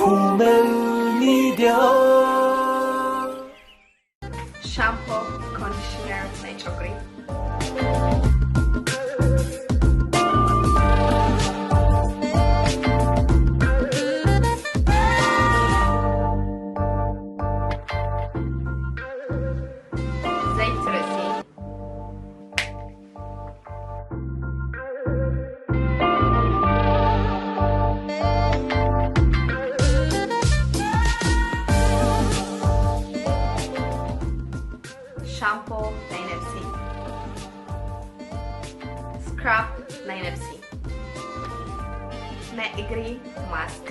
Kumen Media. ሻምፖ፣ ኮንዲሽነር ናይ ጨጉሪ። ዘይቲ ርእሲ። ሻምፖ ናይ ነብሲ። ስክራፕ ናይ ነብሲ። ናይ እግሪ ማስክ።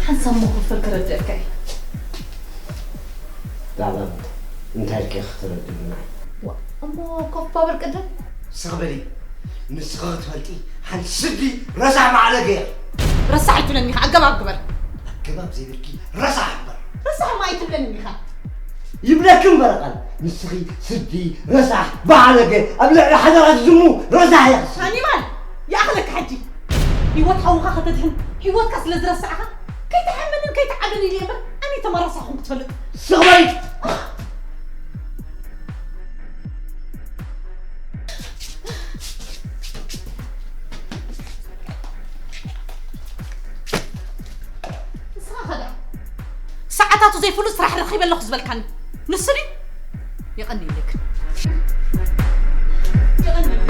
ሓንሳብ መኸፈል ክረድአካ እዩ። ዛዕባ እንታይ ኢልኪ ክትረድእና? ዋ፣ እሞ ኮፍ ባብል ቅድም። ስቕ በሊ። ንስኺ ክትፈልጢ ሓንቲ ስዲ ረሳሕ ማዕለገ እያ። ረሳሕ ኣይትብለኒ ኢኻ፣ ኣገባብ ግበር። ኣገባብ ዘይብልኪ ረሳሕ እምበር። ረሳሕ እማ ኣይትብለኒ ኢኻ። ይብለኪ እምበር ቃል፣ ንስኺ ስዲ ረሳሕ ባዕለገ ኣብ ልዕሊ ሓደራ ዝዝሙ ረሳሕ ኢኺ። ሃኒባል፣ ይኣኽለካ ሕጂ። ህይወት ሓውኻ ከተድሕን ህይወትካ ስለ ዝረሳዕኻ፣ ከይትሓምንን ከይትዓብን ኢለ እምበር፣ ኣነ ተመረሳኹም ክትፈልጥ። ስቕ በሊ። ንስኻ ኸ ደኣ? ሰዓታቱ ዘይፍሉጥ ስራሕ ረኺበ ኣለኹ ዝበልካኒ ንሱ ድዩ? የቐንየለይ። የቐንየለይ።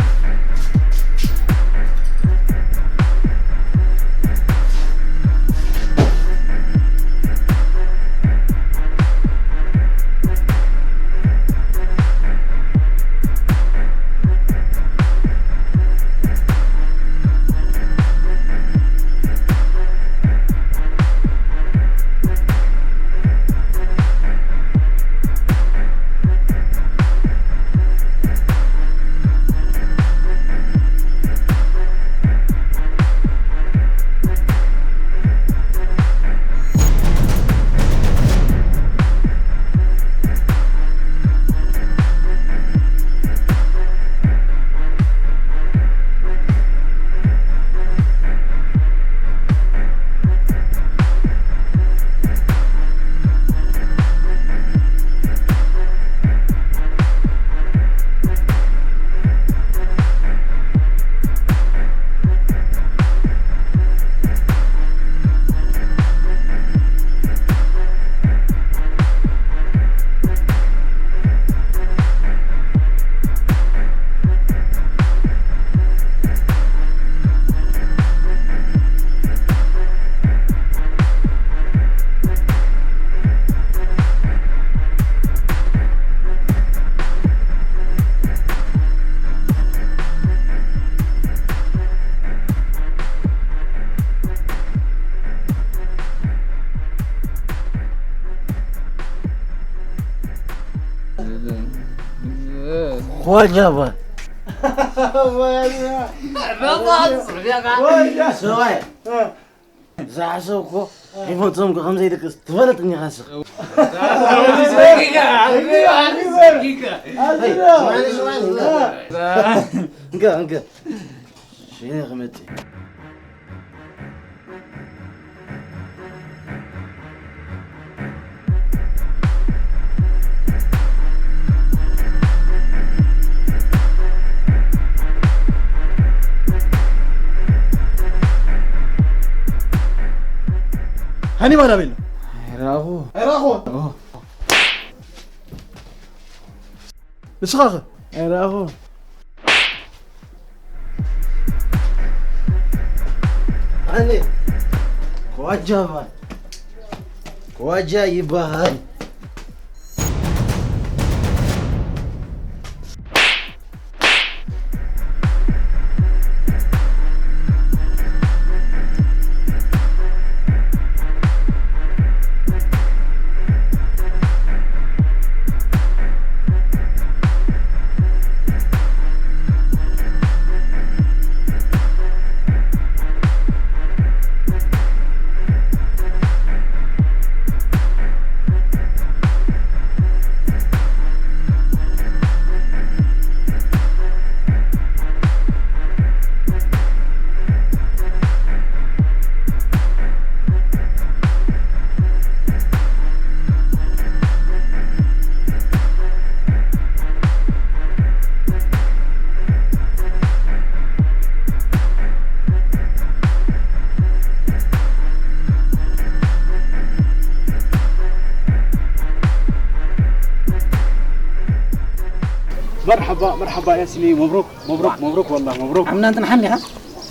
ኾጀበ። ሰብኣይ፣ ዝሓሰብኩ ይፈትሶም እኮ ከም ዘይደቅስ ትፈልጥ እኒኻ ንስኻ። እንካ፣ እንካ። ሽኔ ክመጽእ። ሃኒባል ኣበይ ኣሎ? ኣይረኣኹ። ኣይረኣኹ? ኦ። ንስኻ ኸ? ኣይረኣኹ። ኣነ ከዋጃ ይበሃል። ከዋጃ ይበሃል። መርሓባ፣ መርሓባ ያሲነይ፣ መብሩክ፣ መብሩክ፣ መብሩክ፣ ወላሂ መብሩክ። ኣምና እንትን ሓን ዲኻ?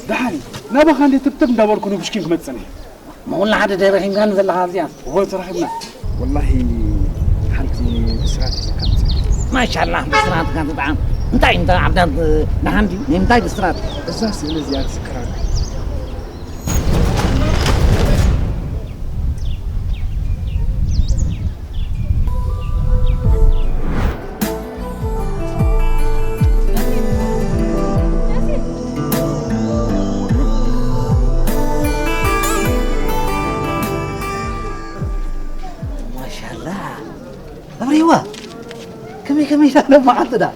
ደሓን፣ ናባኻ እንዴ ትብትብ እንዳበልኩ ንብሽኪን ክመጽእ ጸኒሐ። መውላ ሓደ ደረኺምካኒ ዘለኻ እዚኣ። እወ፣ ተራኺብና። ወላሂ፣ ሓንቲ ብስራት ሒዘካ መጺአ። ማሻላህ፣ ብስራትካ ትጥዓም። እንታይ፣ እንታይ ዓብዳን ደሓን ድዩ? ናይ ምንታይ ብስራት? እዛ ስእሊ እዚኣ ትዝክራለይ። ማሻላ ኣብሪዋ ከመይ ከመይ ኢላ ለማዓልቲ ዳ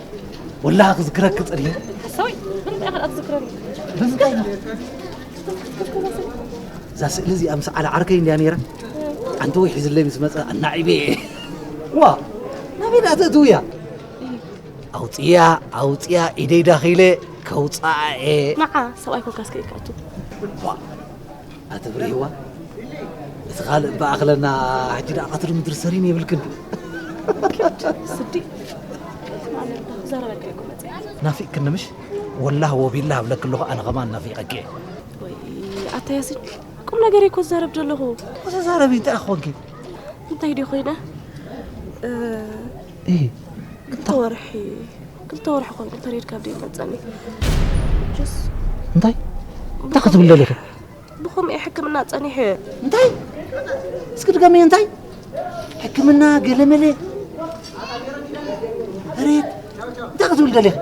ወላ ክዝክረክ ጸኒሐ። ሓሳዊ ንምንታይ ኢኻ ትዝክረኒ? ብምንታይ ነው? እዛ ስእሊ እዚኣ ምስ ዓለ ዓርከይ እንድያ ነይራ። ኣንተ ወይ ሒዝለይ ምስ መጸ ኣናዒበ እየ። ዋ ናበይ ዳ ተእትውያ? ኣውፅያ ኣውፅያ ኢደይ ዳኺለ ከውፅኣ እየ። ንዓ ሰብኣይ ኮንካ እስከ ኢልካ ኣቱ። ዋ ኣቲ ብርሂዋ እቲ ካልእ እባ ኣኽለና። ሕጂ ደኣ ቀትሪ ምድሪ ሰሪን የብልክን። ኪድ ስዲ ማለት ዘረበካ ይኮ መጽእ። ናፊቅክኒ ምሽ? ወላህ ወቢላህ እብለኪ ኣለኹ ኣነ ከማን ናፊቀኪ እየ። ወይ ኣታ ያሲን ቁም ነገር እኮ ዝዛረብ ዘለኹ። ተዛረቢ እንታይ ኮንኪ? እንታይ ድዩ ኮይነ? እ፣ እይ ክልተ ወርሒ ክልተ ወርሒ ኮይኑ ተሪር ካብ ደይ መጸኒ። ጅስ እንታይ እንታይ ክትብል ደሊኺ? ብኸምኡ ሕክምና ጸኒሐ። እንታይ? እስኪ ድገምዮ፣ እንታይ? ሕክምና ገለመለ? ሬት? እንታይ ክትብል ደሊኺ?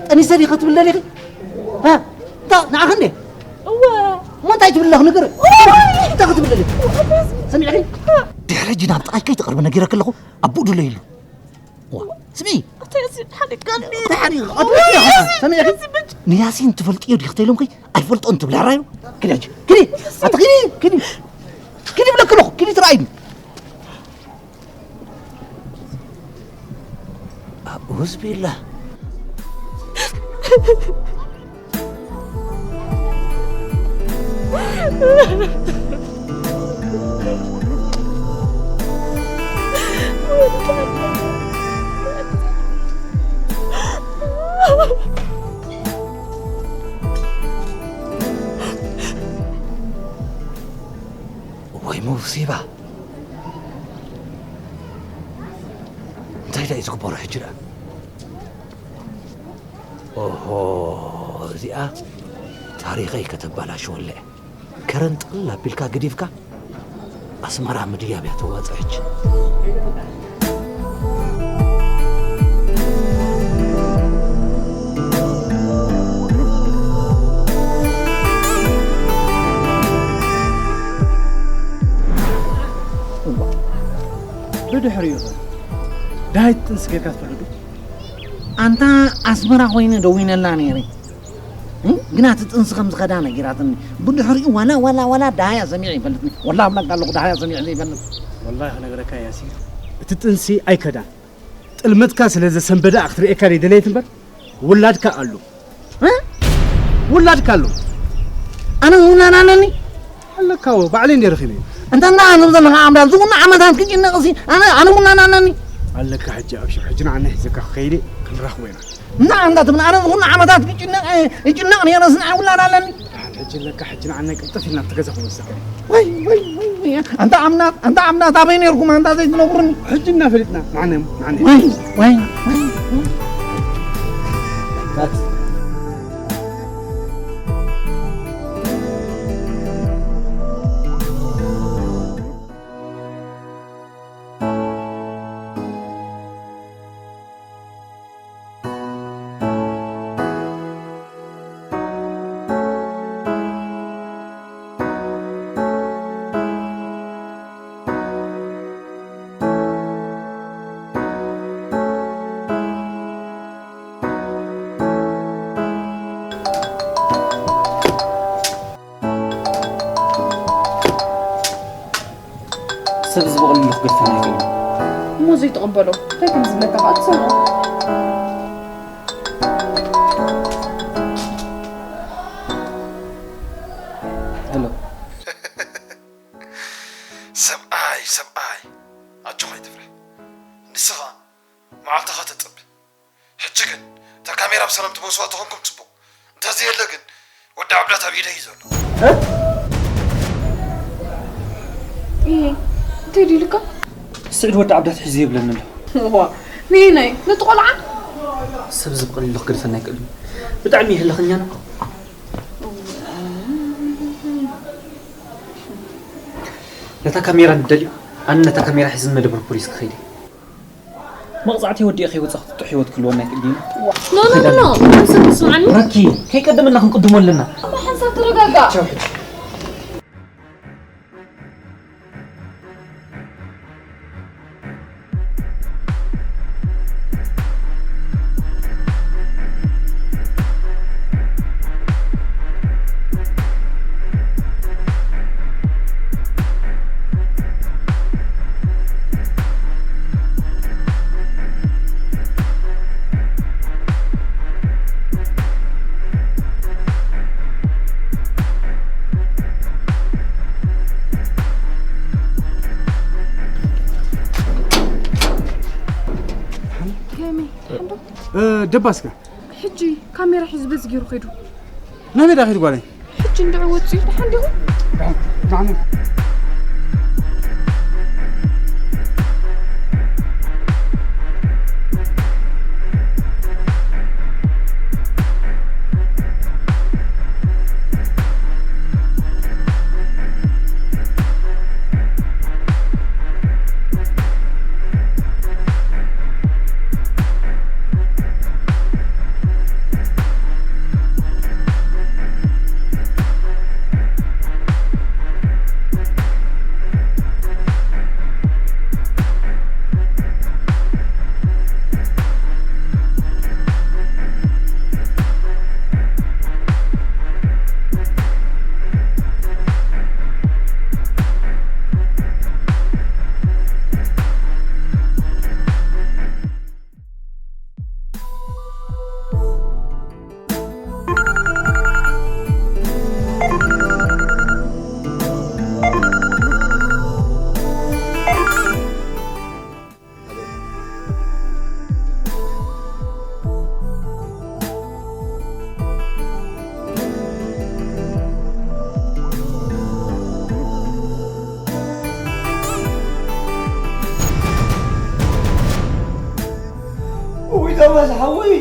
ጠኒሰ ዲኺ ክትብል ደሊኺ? ሃ? እንታይ? ንዓኺ እንዴ? እወ። እሞ እንታይ ትብል ኣለኺ? ንገሪ። እወ። እንታይ ክትብል ደሊኺ? እወ። ሰሚዕኺ? ድሕሪ ሕጂ ናብ ጥቓይ ከይትቐርቢ ነጊረኪ ኣለኹ። ኣቦኡ ድለይሉ። ዋ፣ ስሚ። ኣታ ያሲን፣ ሓደ ቃል። እንታይ ሓዲግ? ኣታ ያሲን፣ ሰሚዕኺ? ያሲን፣ በጅ- ንያሲን ትፈልጥዮ ዲኺ ተይሎምኪ? ኣይፈልጦን ትብሊ፣ ሕራይ ነው? ክዲ ሕጂ፣ ክዲ። ኣታ ክዲ፣ ክዲ። ክዲ ብለኪ ኣለኹ፣ ክዲ ትረኣይኒ። ኣዑዝ ቢላህ። ወይ ሙሲባ! እንታይ ደኣ እዩ ዝግበሮ ሕጂ ደኣ? ኦሆ፣ እዚኣ ታሪኸይ ከተባላሽወለይ። ከረን ጥቕልል ኣቢልካ ገዲፍካ ኣስመራ ምድያብ እያ ተዋጽኦ ሕጂ። ድሕሪኡ ኸ? ዳሃይ ጥንሲ ጌርካ ትፍርዱ? ኣንታ ኣስመራ ኮይነ ደዊነላ ነይረ። እ? ግና እቲ ጥንሲ ከም ዝኸዳ ነጊራትኒ። ብድሕሪኡ ዋላ፣ ዋላ፣ ዋላ ዳሃያ ሰሚዐ ይፈልጥኒ። ወላ ኣብለካ ኣለኹ ዳሃያ ሰሚዐ ዘይፈልጥ። ወላሂ ክነግረካ ያሲን፣ እቲ ጥንሲ ኣይከዳን። ጥልመትካ ስለ ዘሰንበዳ ክትርእየካ ደይደለየት እምበር፣ ውላድካ ኣሎ። እ? ውላድካ ኣሎ። ኣነ ውላድ ኣለኒ? ኣለካ፣ ባዕለይ እንደ ረኺበ። እንተ እንዳ ኣነ ዘለኻ ኣምላኽ፣ ዝኹሉ ዓመታት ክጭነቕ እሲ፣ ኣነ፣ ኣነ ውላድ ኣለኒ? ኣለካ፣ ሕጂ ኣብ ሽዑ፣ ሕጂ ንዓና ሒዘካ ክኸይድ እየ፣ ክንራኽቦ ኢና። እና ኣንታ ትብል፣ ኣነ ዝኹሉ ዓመታት ክጭነቕ፣ ይጭነቕ ነይረ፣ ስንዓ ውላድ ኣለኒ? ደሓን፣ ሕጂ ኣለካ፣ ሕጂ ንዓና ቅልጥፍ ኢልና ኣብቲ ገዛ ክንወስደካ። ወይ፣ ወይ፣ ወይ፣ ወይ። ኣንታ ዓምናት፣ ኣንታ ዓምናት ኣበይ ነይርኩም? ኣንታ ዘይትነግሩኒ? ሕጂ እና ፈሊጥና፣ ንዓና እዮም፣ ንዓና እዮም። ወይ፣ ወይ፣ ወይ፣ ወይ። ሰብ ዝበቐለሉ ክገድፈና ኣይክእልን። እሞ ዘይትቕበሎ እንታይ ከም ዝብለካ ከኣ ትሰምዖ። ሄሎ። ሰብኣይ፣ ሰብኣይ፣ ኣጆኻ ኣይትፍረህ። ንስኻ መዓልትኻ ተጽበ። ሕጂ ግን እታ ካሜራ ብሰላም ትመልስዋ ተኾንኩም ጽቡቕ። እንተዘየለ ግን ወዲ ዓብዳት ኣብ ኢደይ እዩ ዘሎ። እ? እየ፣ እንታይ ድዩ ኢልካ? ስዒድ ወዲ ዓብዳት ሒዙ ይብለኒ ኣሎ። ዋ፣ ነየናይ? ነቲ ቆልዓ? ሰብ ዝበቐለሉ ክገድፈና ኣይክእልን። ብጣዕሚ እዩ ህልኸኛ ነው። ነታ ካሜራ ንደልዩ፣ ኣነ ነታ ካሜራ ሒዝን መደበር ፖሊስ ክኸይድ እየ። መቕጻዕቲ ወዲኤ ከይወጻ ክትጥሕ ህይወት ክህልወና ኣይክእልን እዩ። ኖ፣ ኖ፣ ኖ፣ ኖ፣ ሓንሳብ ትስምዓኒ? ረኪ፣ ከይቀደመና ክንቅድሞ ኣለና። እሞ ሓንሳብ ተረጋጋእ። ቻው ሕጂ። ከመይ? እ፣ ደባስካ? ሕጂ ካሜራ ሒዙ በዚ ገይሩ ኸይዱ። ናበይ ደኣ ኸይዱ ጓለይ? ሕጂ እንድዒ ወጺኡ ደሓን ዲኹም? ደሓን፣ ደሓን። ውይ፣ ቶማስ ሓወይ።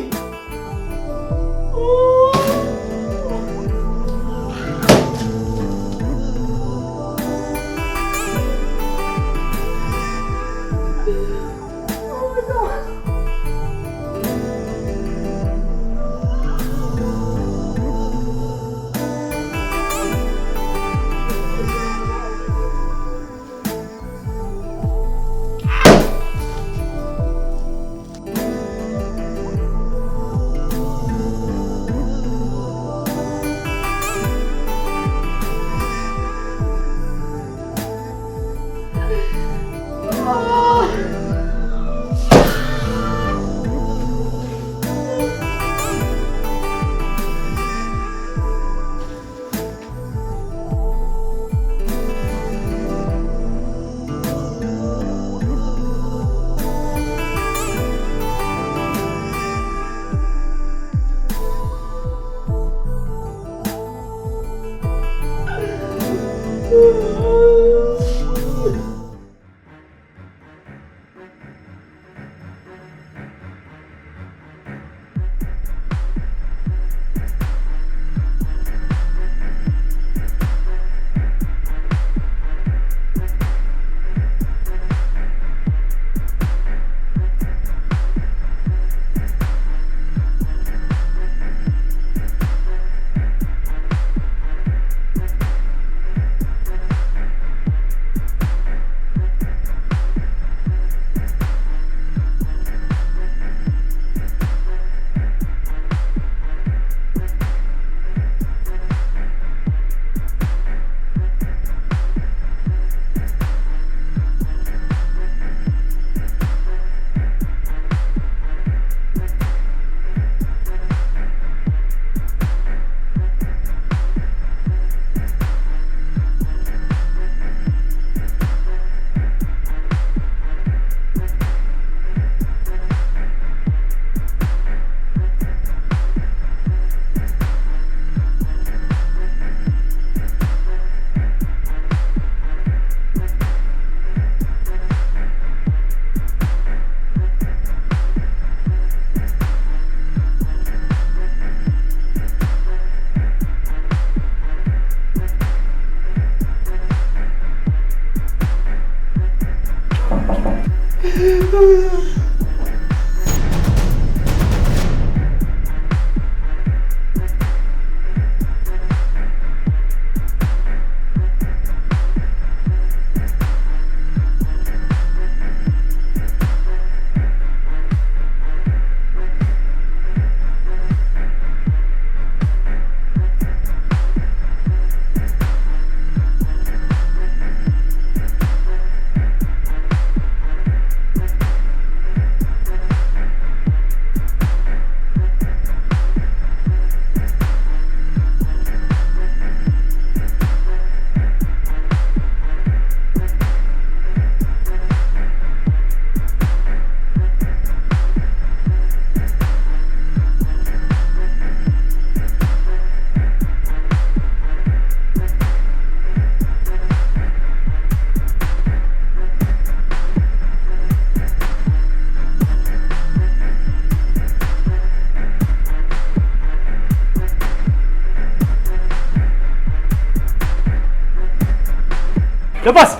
ደባስ!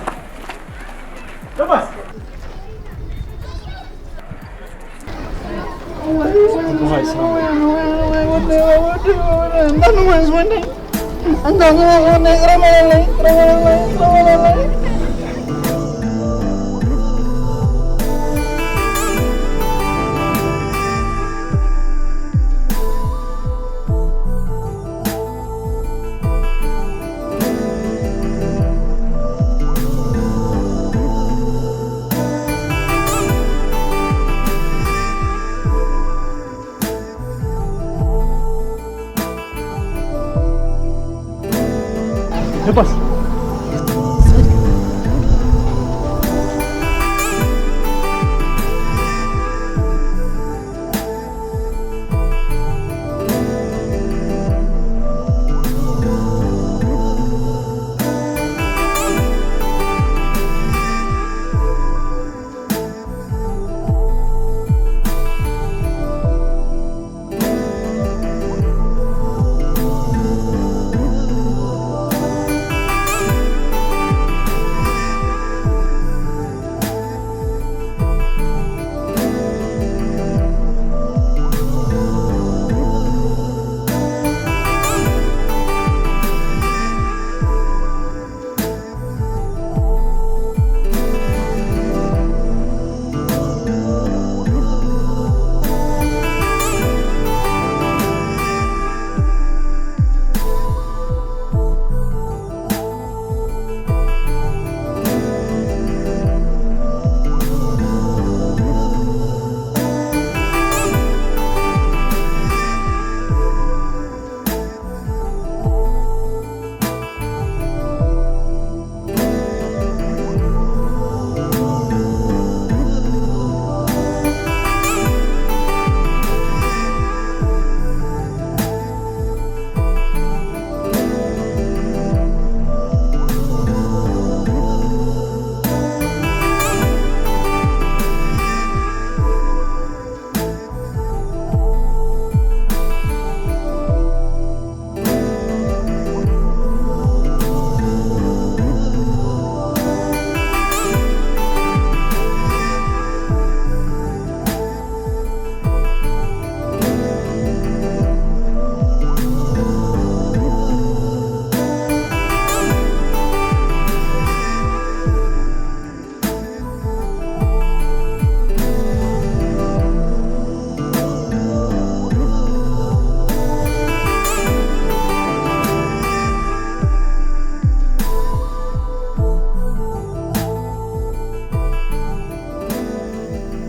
ደባስ! ደባስ።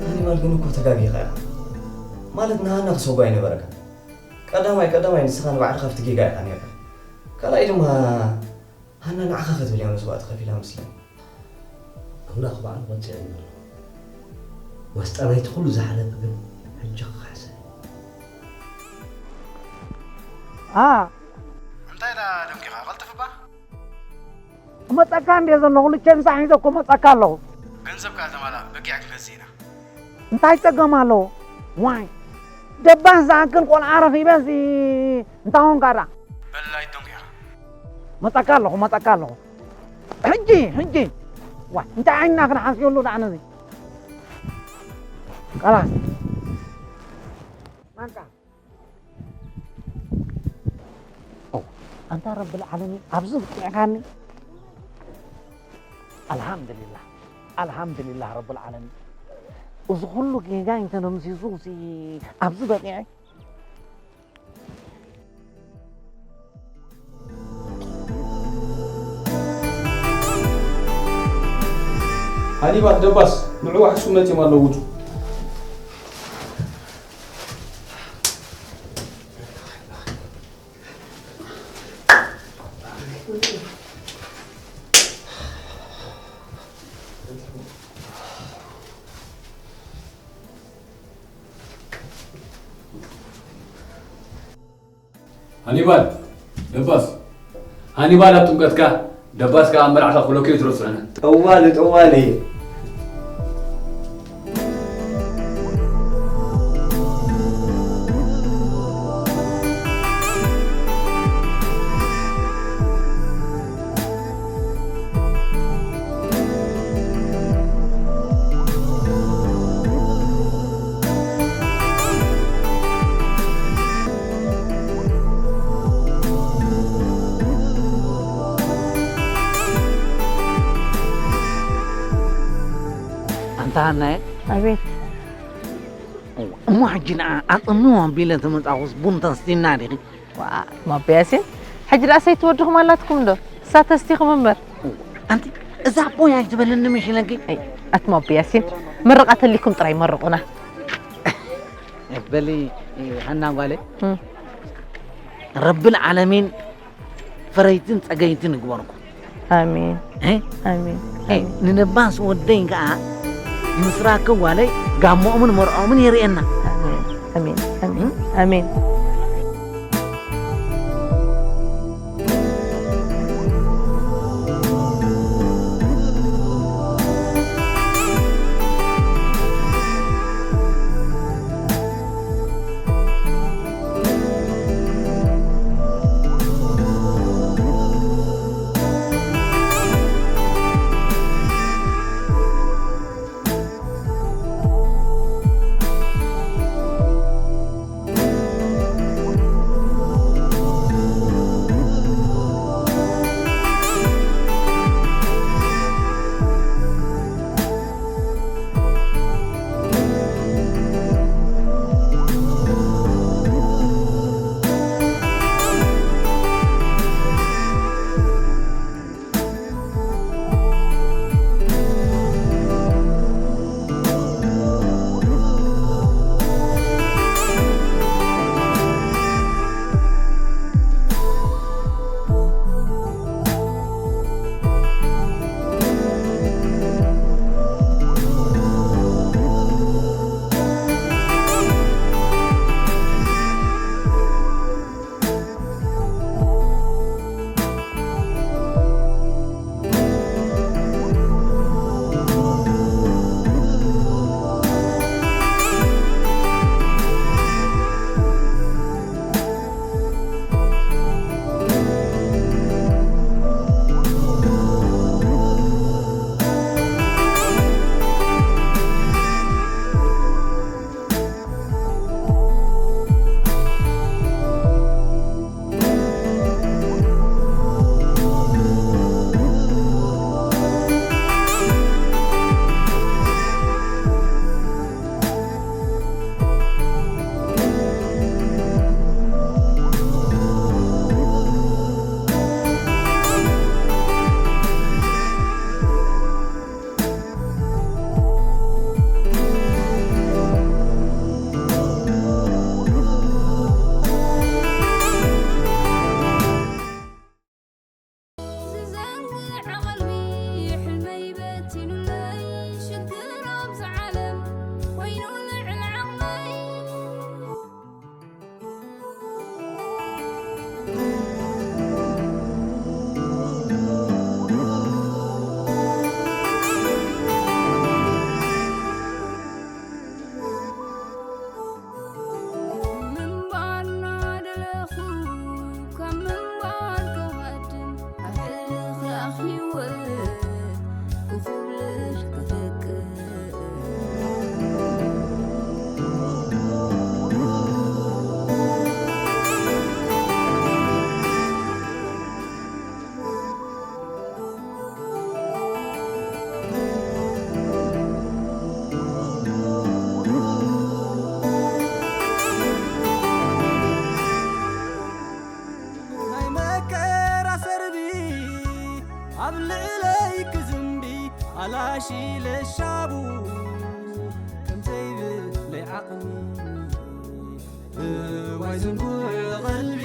ሃኒባል ግን እኮ ተጋጊኻ ኢኻ። ማለት ንሃና ክሰጓ ኣይነበረካ። ቀዳማይ ቀዳማይ ንስኻ ንባዕልኻ ኣብቲ ጌጋ ኢኻ ነይርካ። ካልኣይ ድማ ሃና ንዓኻ ክትብል እያ መስዋእቲ ከፊላ መስለኒ። ኣምላኽ ባዕሉ ቆጺዑ እዩ ዘሎ። ዋስጣ ናይቲ ኩሉ ዝሓለፈ ግን ሕጂ ክኽሕሰ እዩ። ኣ እንታይ ኢላ ደንጊኻ? ቀልጥፍ እባ። እመጸካ እንድየ ዘለኹ፣ ልቼን ሳሒዘ እኮ እመጸካ ኣለኹ። ገንዘብካ ተማላእ በጊዕ ክንገዝእ ኢና። እንታይ ጸገም ኣለዎ? ዋይ፣ ደባስ ዝኣክል ቆልዓ ረኺበ እዚ እንታይ ኾንካ ደኣ? በል ኣይትደንጉ ኢኻ። መጸካ ኣለኹ፣ መጸካ ኣለኹ። ሕጂ፣ ሕጂ። ዋይ፣ እንታይ ዓይንና ክንሓስየሉ ደኣ ነዚ? خلاص. ማንካ። ኦ፣ ኣንታ ረብል ዓለሚን፣ ኣብዚ ብቂዕካኒ። ኣልሓምዱሊላህ፣ ኣልሓምዱሊላህ ረብል ዓለሚን። እዚ ኩሉ ጌጋ እንተደምሲሱ፣ እዚ ኣብዚ በቂዐ። ሃኒባል ደባስ፣ ንዑ ዋሕሱ መጺኦም ኣለዉ፣ ውጹ። ሃኒባል፣ ደባስ። ሃኒባል ኣብ ጥምቀትካ፣ ደባስ ከኣ ኣብ መርዓኻ ክብለኩ እየ፣ ትረስዑና። ጠዋሊ፣ ጠዋሊ። ኣንታ ሃናየ፣ ኣቤት። እሞ ሕጂ ንዓ ኣጽምም ኣቢለ ተመጻኹስ ቡን ተስቲና ዲኺ? ዋ፣ ማበ ያሲን፣ ሕጂ ደኣ ሰይቲ ወድኹም ኣላትኩም ዶ? እሳ ተስቲኹም እምበር። ኣንቲ፣ እዛ ኣቦይ ኣይትበለኒ ምሽ ኢለኪ። ኣይ፣ ኣቲ ማበ ያሲን፣ ምርቓ ተሊኩም ጥራይ መርቑና። በሊ፣ ሃና ጓለይ፣ እም። ረብል ዓለሚን ፈረይትን ጸገይትን ይግበርኩም። ኣሜን። እ? ኣሜን። እ፣ ኣሜን። ንነባስ ወደይ ከኣ ምስራክ ጓለይ ጋሞኦምን መርዖምን የርእየና። ኣሜን። ኣሜን። ኣሜን። ኣሜን። እዋይ ዝንጉዕ ቀልቢ።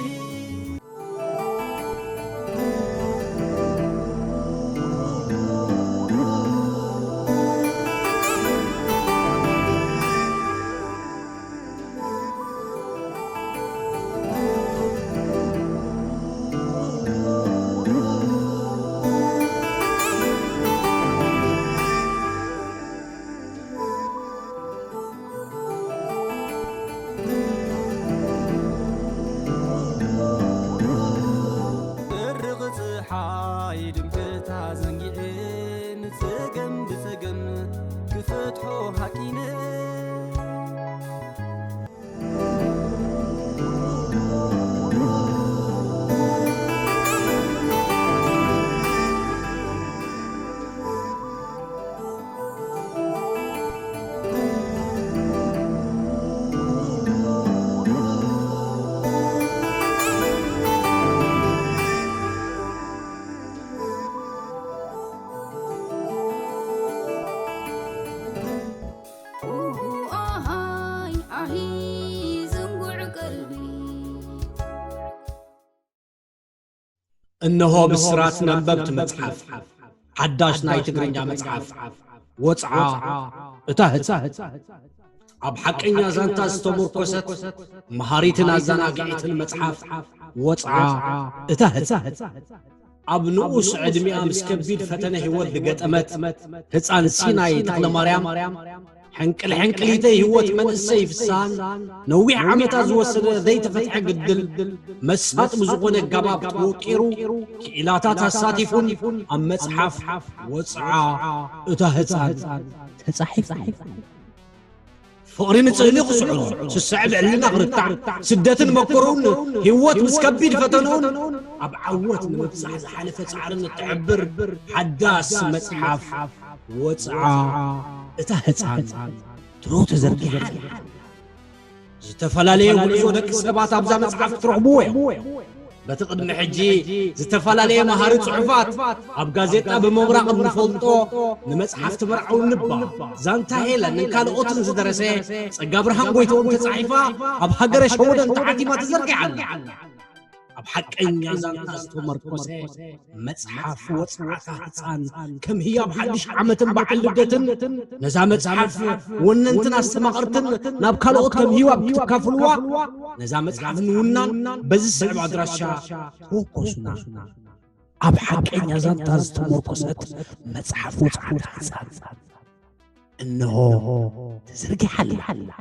ብርቕ ጸሓይ ድምቀታ ዘንጊዐ፣ ንጸገም ብጸገም ክፈትሖ ሃቂነ። ኡሁ ኣሃይ ኣሂ ዝንጉዕ ቀልቢ። እነሆ ብስራት ነበብቲ መጽሓፍ፣ ሓዳሽ ናይ ትግርኛ መጽሓፍ ወጽዓ እታ ህጻን። ኣብ ሓቀኛ ዛንታ ዝተሞርኮሰት መሃሪትን ኣዘናጊዒትን መጽሓፍ ወጽዓ እታ ህጻን። ኣብ ንኡስ ዕድሚኣ ምስ ከቢድ ፈተነ ህይወት ዝገጠመት ህጻን ሲናይ ተኽለማርያም፣ ሕንቅል ሕንቅሊተይ ህይወት መንእሰይ ፍስሃን ነዊሕ ዓመታት ዝወሰደ ዘይተፈትሐ ግድል መሳጢ ብዝኾነ ኣገባብ ተወቂሩ፣ ክኢላታት ኣሳቲፉን ኣብ መጽሓፍ ወጽዓ እታ ህጻን ተጻሒፉ። ፍቕሪ ንጽህሊ ክስዕሮ፣ ስስዐ ብዕልና ክርታዕ፣ ስደትን መከርኡን ህይወት ምስ ከቢድ ፈተንኡን ኣብ ዓወት ንምብጻሕ ዝሓለፈ ጻዕርን እትሕብር ሓዳስ መጽሓፍ ወጽዓ እታ ህጻን ድሮ ተዘርጊሓ ኣላ። ዝተፈላለየ ጉዕዞ ደቂ ሰባት ኣብዛ መጽሓፍ ክትረኽብዎ እዮም። በቲ ቅድሚ ሕጂ ዝተፈላለየ መሃሪ ጽሑፋት ኣብ ጋዜጣ ብምብራቕ እንፈልጦ ንመጽሓፍ ተመርዓዊ ንባ፣ ዛንታ ሄለንን ካልኦትን ዝደረሰ ጸጋብርሃን ጎይትኦም ተጻሒፋ ኣብ ሃገረ ሸወደን ተሓቲማ ተዘርጊሓ ኣላ። ኣብ ሓቀኛ ዛንታ ዝተመርኮሰ መጽሓፍ ወጽዓታ ህጻን ከም ህያብ ሓድሽ ዓመትን በዓል ልደትን ነዛ መጽሓፍ ወነንትን ኣስተማቐርትን ናብ ካልኦት ከም ህያብ ክትካፍልዋ፣ ነዛ መጽሓፍ ንውናን በዚ ዝስዕብ ኣድራሻ ተወከሱና። ኣብ ሓቀኛ ዛንታ ዝተመርኮሰት መጽሓፍ ወጽዓታ ህጻን እንሆ ተዘርጊሓ ኣላ።